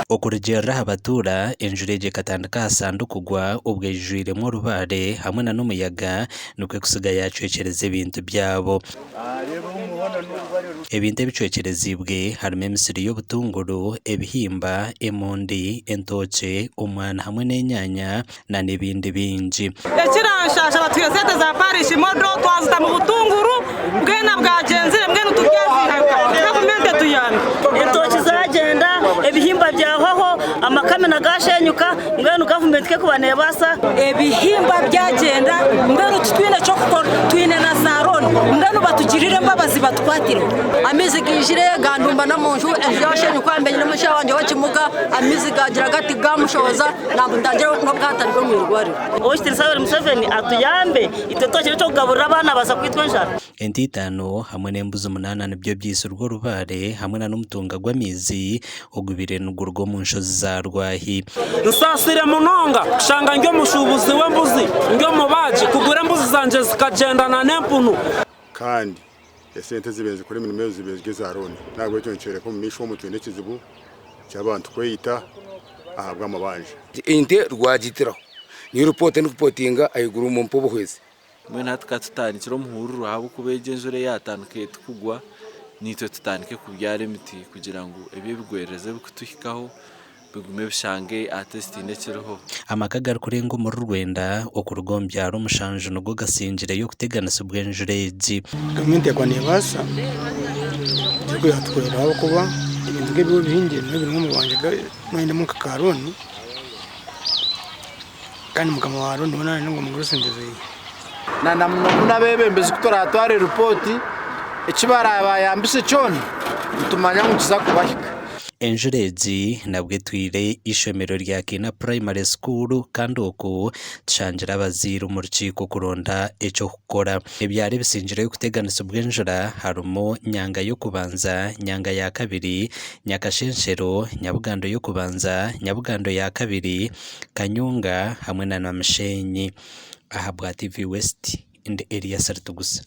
Okurugiirira aha batuura, enjura egyo ekatandika aha Sande kugwa obwo eijwiremu orubaare hamwe nana omuyaga nikwo kusiga yaacwekyereza ebintu byabo. Ebintu ebicwekyereziibwe harimu emisiri y'obutunguru, ebihimba, emondi, entookye, omwani hamwe n'enyaanya nana ebindi bingi. Ekiranshaasha batuhaire sente za parish model twazita mu butunguru bwena bwagyenzire mbwenu turyaziiha nka? Gavumenti etuyambe. Entookye zagyenda, ebihimba byahwaho, amakamina gashenyuka mbwenu gavumenti ku erikuba nebaasa. Ebihimba byagyenda mbwenu titwine ky'okukora twine na za looni mbwenu batugirire embabazi batukwatireho. Amaizi gaijire gandumba n'omunju, enju yashenyuka mbe nyine omushaija wangye w'ekimuga, amaizi gagira gati gamushohoza namutangira n'obu hatari omu irwariro. Ow'ekitiinisa Yoweri Museveni atuyambe itwe twakira eky'okugaburira abaana baza kwitwa enjara. Ente itaano hamwe n'embuzi munaana nibyo byaitsirwe orubaare hamwe nana omutunga gw'amaizi ogubaire niguruga omu nshozi za Rwahi. Nsaasire munonga kushanga ndi omushuubuzi w'embuzi, ndi omubaagi, kugura embuzi zangye zikagyendana n'empunu. Kandi esente ezibaire nizikora emirimo ezo zibaire ziri eza looni. N'ahabw'ekyo nikyoreka omu maisho omu twine ekizibu ky'abantu kweyita ahabw'amabanja. Ente rwagitiraho. Niyo ripoota ndikupotinga ahaiguru mumpe obuhwezi. Mbwenu hati ka tutandikire omuhururu ahabw'okuba egi enjura eyaatandika etikugwa, naitwe tutandike kubyara emiti kugira ngu ebi ebigwererezi ebirikutuhikaho bigume bishange ate zitaine ekiriho. Amaka agarikurenga omuri Rwenda okuruga omu byaro omushanju nigo gasingireyo okuteganisibwa enjura egi. Gavumenti yakuba nebaasa yatuhwera ahabw'okuba ebintu nk'ebi ebihingire nibyo biri omu rwangye noyenda nka ka looni Kandi mukama wa looni weena nayenda ngu amugure esente zeye. Na namunomuno abeebembezi ku turaatware ripooti, eki baraabayambise kyona, nitumanya ngu nikiza kubahika. Enjura egi nabwo etwire eishomero rya Kiina Primary School kandi oku tushangire abazaire omu rukiiko kuronda eky'okukora. Ebyaro ebisingireyo kuteganisibwa enjura harimu Nyanga y'okubanza, Nyanga ya kabiri, Nyakashenshero, Nyabugando y'okubanza, Nyabugando ya kabiri, Kanyonga hamwe na Namushenyi. Ahabwa TV West, ndi Elias Ritugusa.